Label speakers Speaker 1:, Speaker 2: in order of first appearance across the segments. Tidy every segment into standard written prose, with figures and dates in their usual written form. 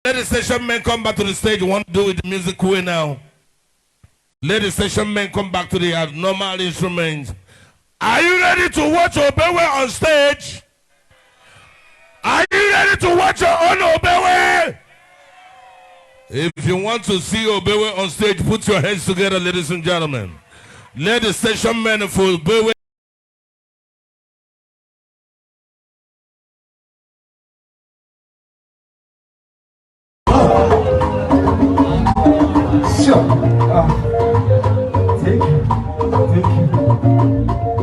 Speaker 1: Let the station men come back to the stage. We want to do with the music way now. Let the station men come back to the normal instruments. Are you ready to watch Obewe on stage? Are you ready to watch your own Obewe? If you want to see Obewe on stage, put your hands together, ladies and gentlemen. Let the station men for Obewe.
Speaker 2: Sure. Thank you. Thank you.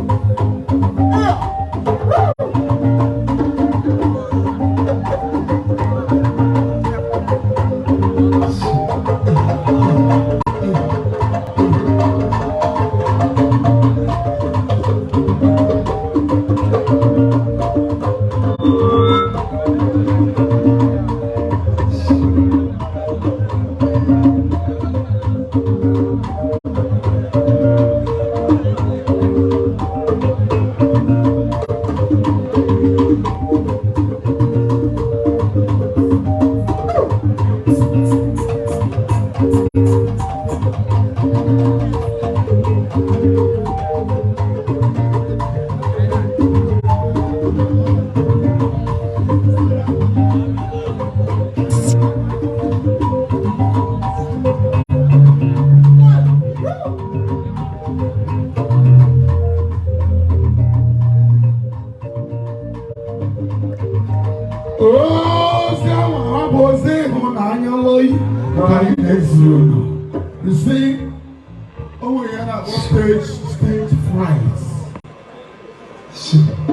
Speaker 3: Ozi ahụ ọ bụ ozi ịhụnanya lọyi ka anyị na-ezi unu. You see, o nwere ya na-akpọ stage fright.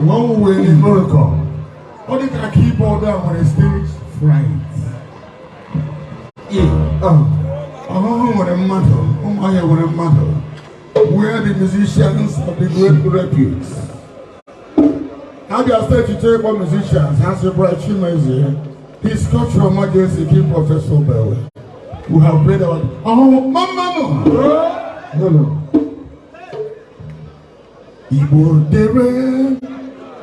Speaker 3: When we were in America, ọ dị ka keyboard a nwere stage fright. Ọhụhụ nwere mmadụ, Ụmụahịa nwere mmadụ. We are the musicians of the great repute. Abia State chọrọ ịkpọ musicians, ha sị Bright Chimezie, His Cultural Majesty King Professor Obewe. We have played our ọhụhụ mmanụ.
Speaker 2: Hello.
Speaker 3: Igbo dere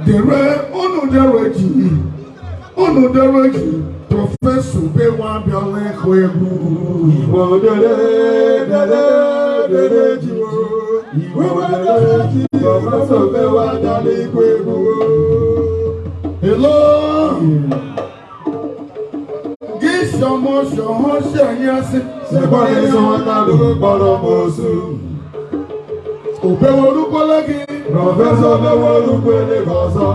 Speaker 3: dere, unu dere ji, unu dere ji. Professor Obewe abịala ịkụ egwu.
Speaker 2: Igbo dere dere dere ji, Igbo dere ji, Professor Obewe abịala ịkụ egwu.
Speaker 3: Hello. Gị sọmọ sọhọ ṣẹyìn asị.
Speaker 2: Sịkwa na ịsọ nwata lụrụ kpọrọ m osu.
Speaker 3: Obewe orukwele gị.
Speaker 2: Professor Obewe orukwele gị ọzọ.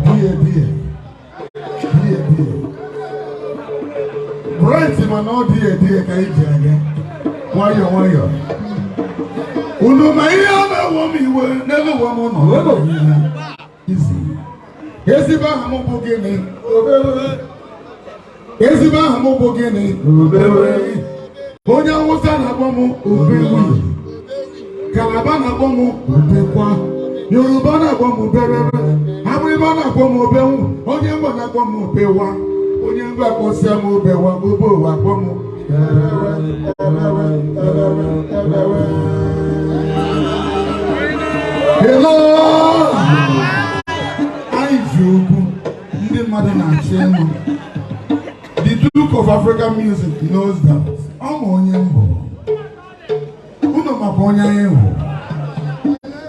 Speaker 3: Die die die die. Bright, mana ọ die die ka anyị ji aga nwayọọ nwayọọ. Unu ma ihe a na-ewe m iwe n'elu ụwa m nọ n'ihe izi. Ezigbo aha m bụ gịnị?
Speaker 2: Obewe.
Speaker 3: Ezigbo aha m bụ gịnị?
Speaker 2: Obewe.
Speaker 3: Onye Awụsa na-akpọ m Obewi, Kalaba na-akpọ m Obekwa, Yoruba na-akpọ m Oberere, Abịrịba na-akpọ m Obenwu, onye mba na-akpọ m Obewa, onye mba akpọsịa m Obewa, Obewa akpọ m Erewe, Erewe, Erewe, Erewe. Hello! Anyị ji okwu ndị mmadụ na-achị ịnụ. The Duke of African Music knows that. Ọ ma onye mbụ. Unu makwa onye anyị hụ.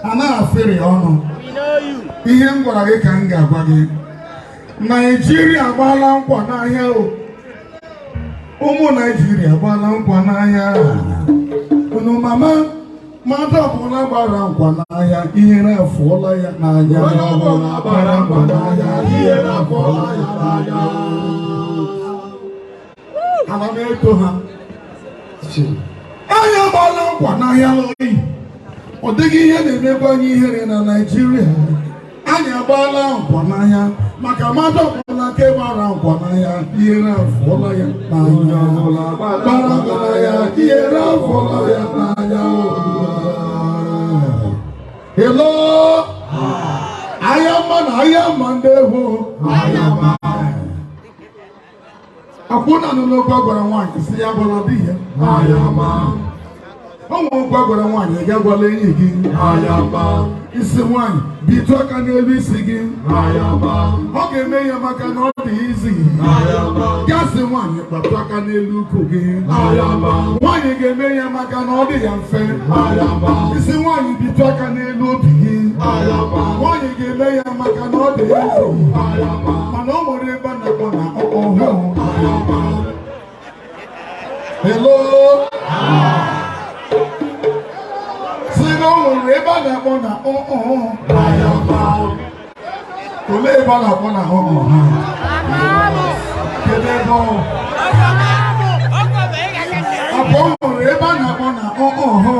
Speaker 3: A na-afịrị ọnụ. Ihe m gwara gị ka m ga-agwa gị. Naijiria agbaala nkwa n'ahịa o. Ụmụ Naijiria agbaala nkwa n'ahịa. Unu mama mmadụ ọbụla gbara nkwa n'ahịa, ihere afụọla ya n'anya.
Speaker 2: Onye ọbụla gbara nkwa n'ahịa, ihere afụọla ya n'anya.
Speaker 3: Ana m eto ha. Anyị agbaala nkwa n'ahịa oyi. Ọ dịghị ihe na-emekwa anyị ihere na Naịjirịa. Anyị agbaala nkwa n'ahịa maka mmadụ ọbụla nke gbara nkwa n'ahịa, ihere afụọla ya
Speaker 2: Onye
Speaker 3: n'anya.
Speaker 2: ọbụla gbara
Speaker 3: Gbara nkwa n'ahịa, ihere afụọla ya n'anya. Hello! Ahịa mma na ahịa mma ndị egwu.
Speaker 2: Ahịa mma.
Speaker 3: Akwụna nọ n'okwu a gwara nwaanyị si ya gwara di ya.
Speaker 2: Ahịa mma.
Speaker 3: O nwere okwu a gwara nwaanyị, ị ga-agwala enyi gị. Isi nwaanyị, bitụ aka n'elu isi gị. Ọ ga-eme ya maka na ọ dị izi. Gasị nwaanyị, kpatụ aka n'elu ukwu gị. Nwaanyị ga-eme ya maka na ọ dị ya mfe. Isi nwaanyị, bitụ aka n'elu obi gị. Nwaanyị ga-eme ya maka na ọ dị ya izi. Mana o nwere ebe a na-akpọ na ọhụụ. Hello, si na o nwere ebe a na-akpọ na ọhụụ. Olee ebe a na-akpọ na ọhụụ? Kedu ebe ọ abụọ nwere ebe a na-akpọ na ọhụụ?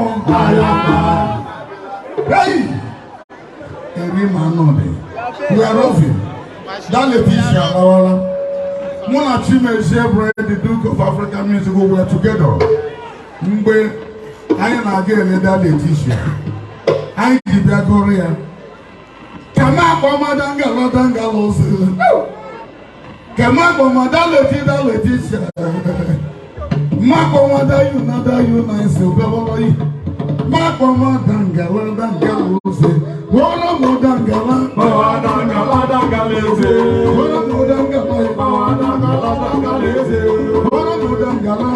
Speaker 3: Hey! Eri ma nọdị. We are roving. That Leticia alawala. Mụ na Chimezie Bright, the Duke of African Music, we were together. Mgbe anyị na-aga eleda Leticia, anyị ji bịa gụrụ ya. Kama akpọmada ngala dangala ozi. Kama akpọmada Leti da Leticia. Makpọmada yunada yunaisi obewolo yi. Makpọmada ngala dangala ozi. Wọ́n mú dangala. Wọ́n mú dangala. Wọ́n mú dangala. Wọ́n mú dangala.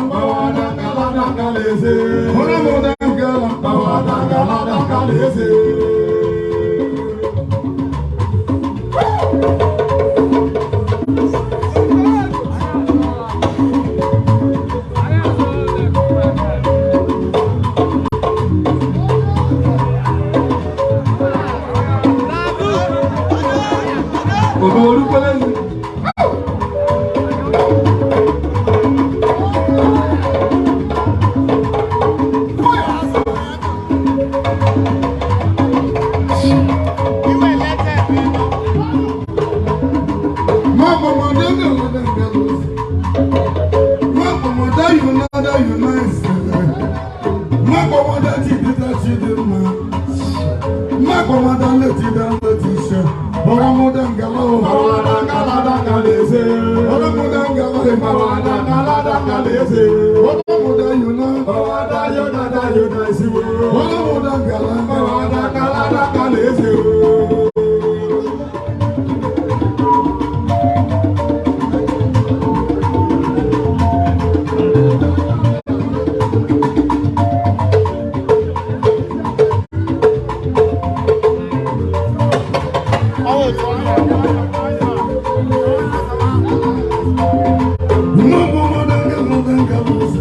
Speaker 3: Makpọmada ngala dangala ozi. Makpọmada yunada yunaisi. Makpọmada chidida chidimma. Makpọmada letida letisha. Ọrọmọdé ngala o. Ọrọmọdé ngala. Ọrọmọdé yuna. Ọrọmọdé ngala. Makpọmada ngala dangala ozi.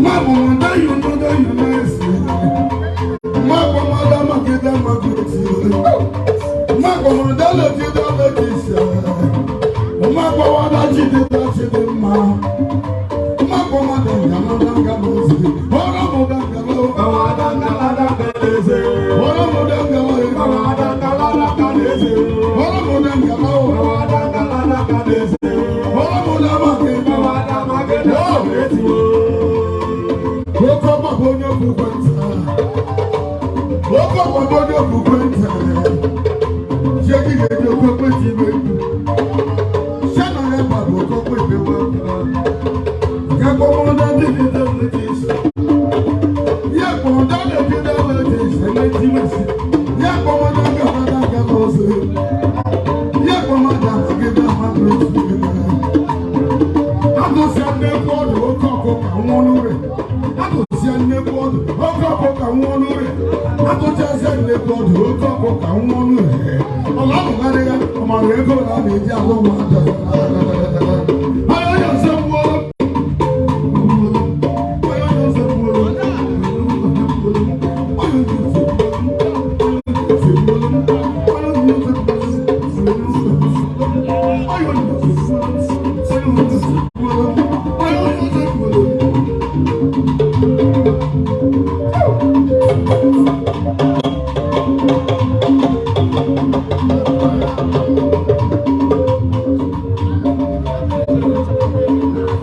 Speaker 3: Makpọmada yunada yunaisi. Makpọmada magida magoti. Makpọmada letida letisha. Makpọmada chidida chidimma. Makpọmada ngala dangala ozi. Ọrọmọdé ngala o. Ọrọmọdé ngala o. Ọrọmọdé ngala o. Ọrọmọdé magida. Oke ọgbakọ onye okwukwe nta. Oke ọgbakọ onye okwukwe nta. Ṣé kí lè di okokwe ti ìlú ekwu? Ṣé na ya bụ okokwe ìbéwé Kẹ́kọ̀ọ́ mọ́dá dídí dẹ́wọ́ ti ṣe. Yẹ kọ̀ọ̀dá lè fi dẹ́wọ́ ti ṣe létí mẹ́sì. Yẹ kọ̀ọ̀mọ́dá gàdá gàdá ọ̀sẹ̀. Yẹ kọ̀ọ̀mọ́dá gàdá gàdá ọ̀sẹ̀. Atụsịa nnekwu ọdụ, oke ọkụkọ nwụọ n'ure. Atụsịa nnekwu ọdụ, oke ọkụkọ nwụọ n'ure. Atụchasịa nnekwu ọdụ, oke ọkụkọ nwụọ n'ure. Ọ na-amụgharị ya, ọ mara ego na a na-eji alụ mmadụ. Onye onye ọzọ gbuo. Onye onye ọzọ gbuo. Onye onye ọzọ gbuo. Onye onye ọzọ gbuo. Onye onye ọzọ gbuo. Onye onye ọzọ gbuo.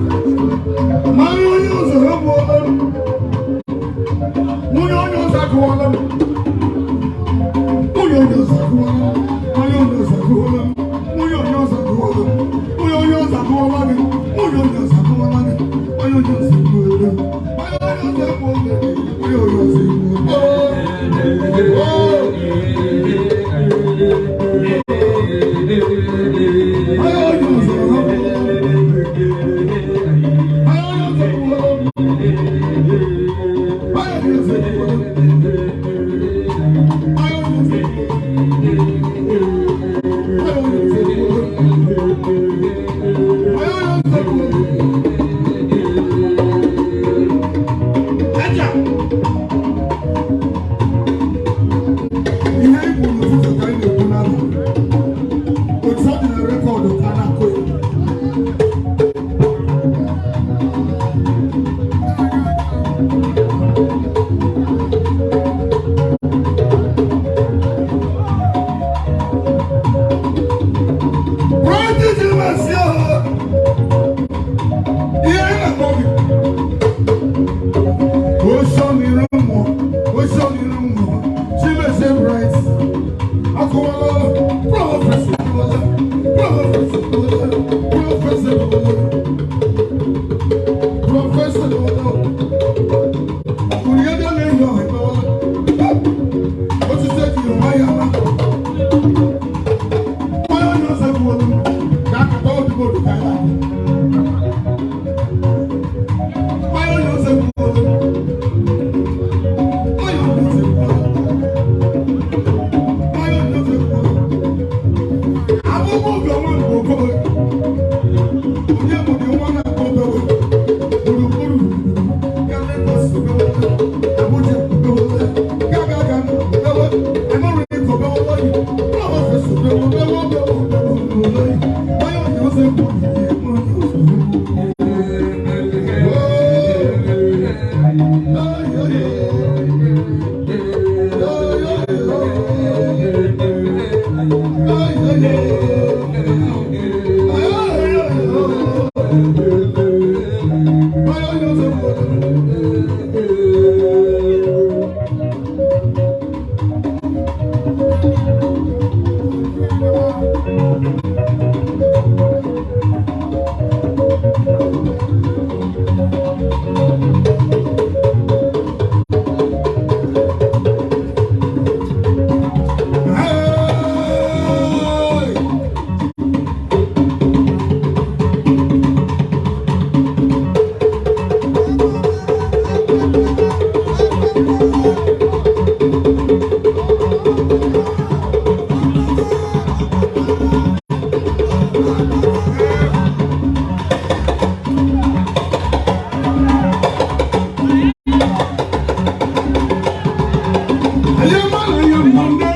Speaker 3: Mmanụ onye ụzọ ha gbuola m. Nwunye onye ụzọ akụwala m. Nwunye onye ụzọ akụwala m. Onye onye ụzọ akụwala m. Nwunye onye ụzọ akụwala m. Nwunye onye ụzọ akụwala gị. Nwunye onye ụzọ akụwala gị. Onye onye ụzọ akụwala m. Onye onye ụzọ akụwala m.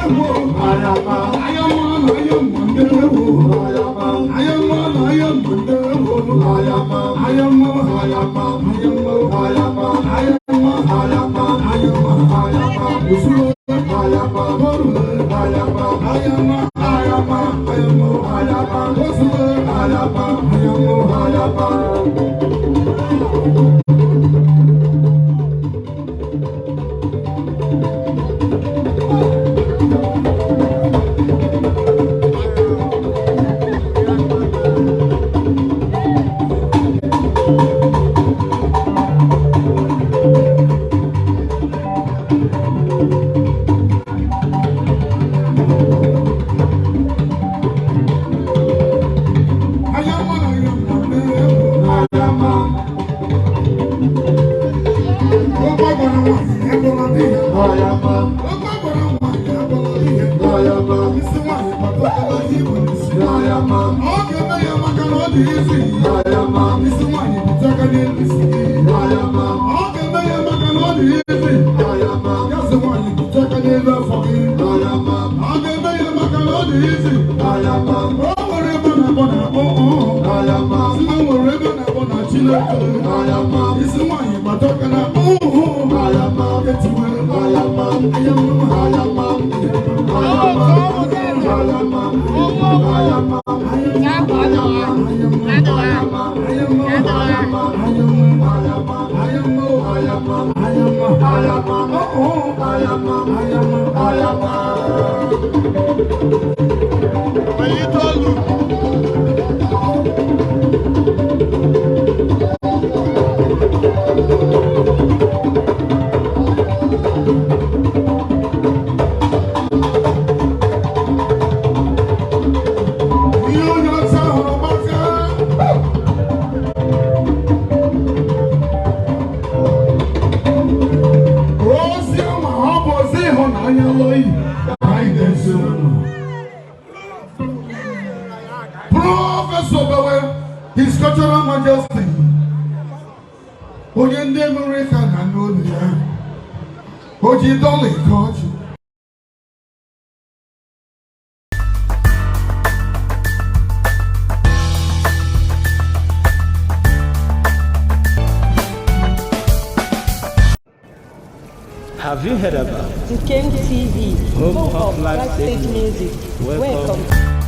Speaker 3: ndewo. Ayama na ayama ndewo. Ayama na ayama ndewo. Ayama, ayama, ayama, ayama, ayama, ayama, usuro, ayama, orule, ayama, ayama, ayama, ayama, ayama, osuro, ayama, ayama, ayama. Ayama na ayama ndewo. Ayama. Okwu agwara nwaanyị agwala di ya. Okwu agwara nwaanyị agwala di ya. Isi nwaanyị kpata ihe ibu n'isi. Ọ ga-eme ya maka na ọ dị isi. Isi nwaanyị bute aka n'elu isi gị. Ọ ga-eme ya maka na ọ dị isi. Ya sị nwaanyị bute aka n'elu afọ gị. Ọ ga-eme ya maka na ọ dị isi. O nwere ebe a na-akpọ na-akpọ si na o nwere ebe a na-akpọ na Chineke. Isi nwaanyị gbata aka na ụhụ. Etiwe. Ayama. Ayama. Ayama. Ayama. Ayama. Ihe onye ọcha hụrụ gbaka. Ozi ọma ọ bụ ozi ịhụnanya lọyi ka anyị na-ezi unu. Prọfesọ Obewe, His Cultural Majesty, onye ndị Amerịka na n'olu ya, o ji dọla ike ọchị.
Speaker 4: Have you heard about
Speaker 5: Dukem TV,
Speaker 4: Home of Live
Speaker 5: Stage
Speaker 4: Stage
Speaker 5: Music.
Speaker 4: Welcome.
Speaker 5: Welcome.